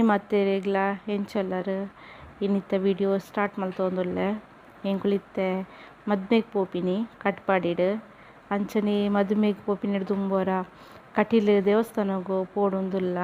Hi ಮಾತೆರೆಗ್ಲ ಎಂಚೊಲ್ಲರ್ ಇನ್ನಿತ್ತ video start ಮಲ್ತೊಂದುಲ್ಲೆ ಎಂಕುಲಿತ್ತೆ ಮದ್ಮೆಗ್ ಪೋಪಿನಿ ಕಟ್ಪಾಡಿಡ್ ಅಂಚನೆ ಮದುಮೆಗ್ ಪೋಪಿನಿ ದುಂಬೊರ ಕಟೀಲು ದೇವಸ್ಥಾನಗ್ ಪೋಡೊಂದುಲ್ಲ.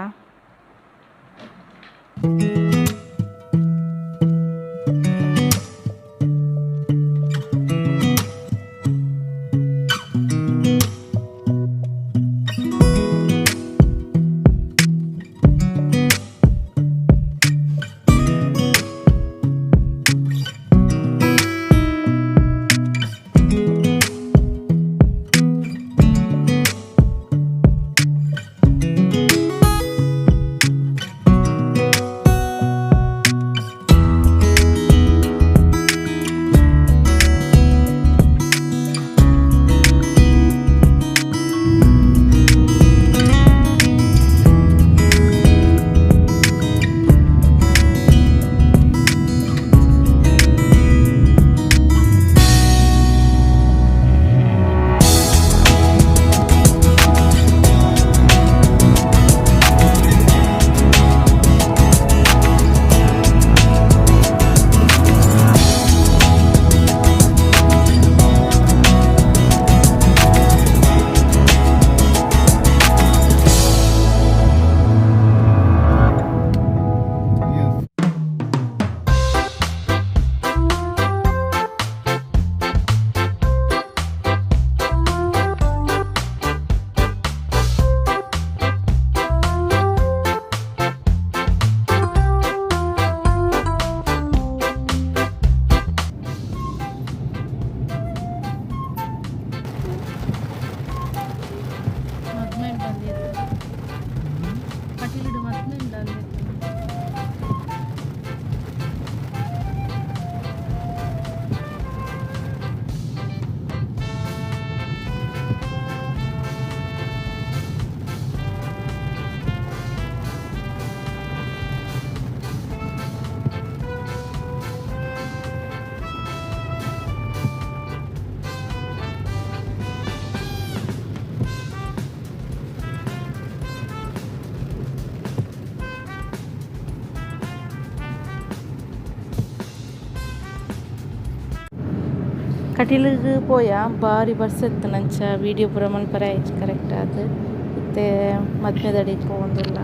ಕಟೀಲಿಗ್ ಪೋಯ ಬಾರಿ ಬರ್ಸೆತ್ತು ನಂಚ video ಪೂರ ಮಲ್ಪರೆ ಆಯ್ತು ಕರೆಕ್ಟ್ ಆದ್ ಇತ್ತೆ ಮದ್ಮೆದಡಿಗ್ ಪೋವೊಂದುಲ್ಲ.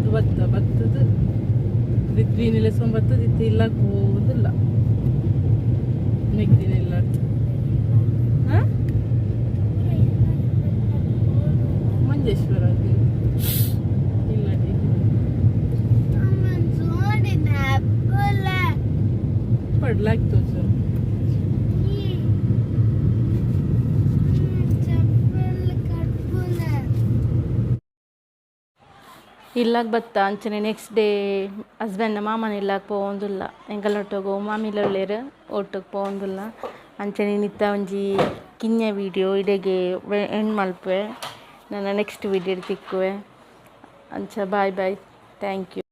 ಇಲ್ಲಗ್ ಬತ್ತ ಬತ್ತದು ರಿತ್ವಿನಿಲೆ ಬತ್ತದ ಇತ್ತು ಇಲ್ಲಗ್ ಹೋಗುದಿಲ್ಲ ಮೆಗ್ದಿನ ಇಲ್ಲ. ಹಾಂ, ಮಂಜೇಶ್ವರ ಇಲ್ಲ. ಪಡ್ಲಾಗ್ತದೆ ಸರ್. ಇಲ್ಲಾಗ ಬತ್ತ ಅಂಚನೆ ನೆಕ್ಸ್ಟ್ ಡೇ ಹಸ್ಬೆಂಡ್ ಮಾಮನ ಇಲ್ಲಾಗ ಪೋವೊಂದುಲ್ಲ. ಎಂಕಲ್ನೊಟ್ಟುಗು ಮಾಮಿಲ ಉಲ್ಲೆರ್, ಒಟ್ಟುಗು ಪೋವೊಂದುಲ್ಲ. ಅಂಚನೆ ಇನಿತ ಒಂಜಿ ಕಿನ್ಯ ವೀಡಿಯೋ ಇಡೆಗೆ ಎಂಡ್ ಮಲ್ಪುವೆ. ನನ್ನ ನೆಕ್ಸ್ಟ್ ವೀಡಿಯೋ ತಿಕ್ಕುವೆ. ಅಂಚ ಬಾಯ್ ಬಾಯ್, thank you.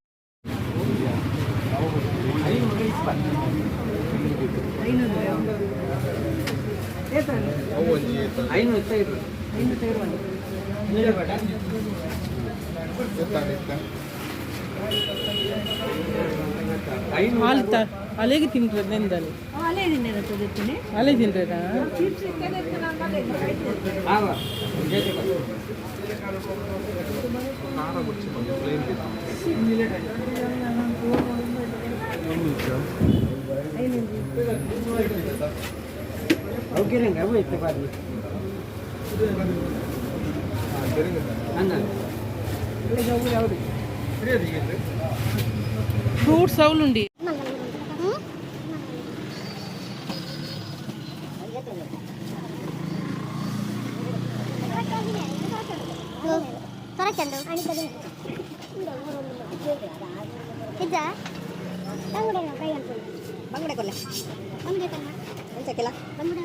ಹಾಲು ಅಲೆಗೆ ತಿಂದ್ರೆ ನೆಂದಲ್ಲಿ ಅಲೆ ತಿಂದ್ರಾ? ಫ್ರೂಟ್ಸ್ ಅವಲುಂಡಿ. ತೊರಚಂಡು ಇದ್ದ ಬಂಗುಡೆ ಕೈ. ಬಂಗುಡೆ ಕೊಲ್ಲೆ. ಬಂಗುಡೆ ತನ್ನ. ಬಂಗುಡೆ.